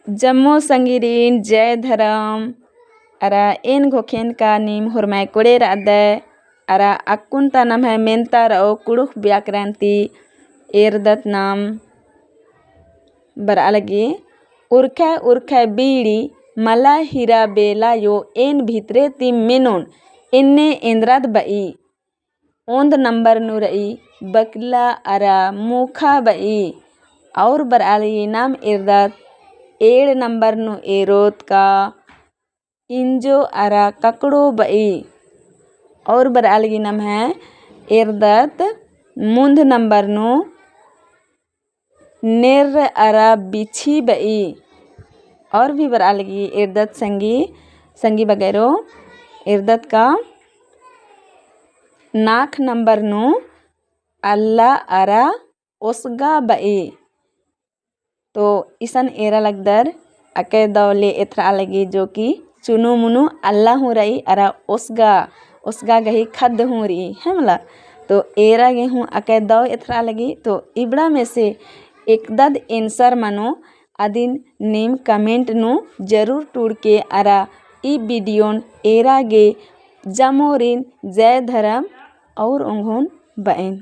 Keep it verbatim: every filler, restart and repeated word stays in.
जम्मो संगीरिन जय धरम। अरा एन घोखेन का नीम होरमय कोड़े रअदय। अरा अक्कुन ता नम्है मेन्ता रओ कुँड़ुख़ व्याकरण ती एरदत नाम बरआ लगी। उरखय उरखय बीड़ी मला हीरा बेला यो एन भितरे ती मेनोन एन्ने एन्दरद बई। ओन्द नंबर नू रई बकला अरा मुखा बई। और बरआ लगी नाम एरदत एंड़ नंबर नू एरोत का इंजो अरा ककड़ो बई। और बरआ लगी नम्है एरदत मुन्ध नंबर नू नेर्र अरा बिछी बई। और भी बरआ लगी एरदत संगी, संगी बगैरो एरदत का नाख नंबर नू अल्ला अरा ओसगा बई। तो इसन एरा लगदर अकय दव ले एथरआ लगी जो कि चुनु मुनु अल्ला हूँ रई अरा ओसगा, ओसगा गही खद्द हूँ रई, है मला। तो एरा गे हूँ अकय दव एथरआ लगी। तो इबड़ा में से एकदद answer मनो अदिन नीम comment नू जरूर टूड़के अरा ई video न एरा गे जमोरिन जय धरम और ओंघोन बएन।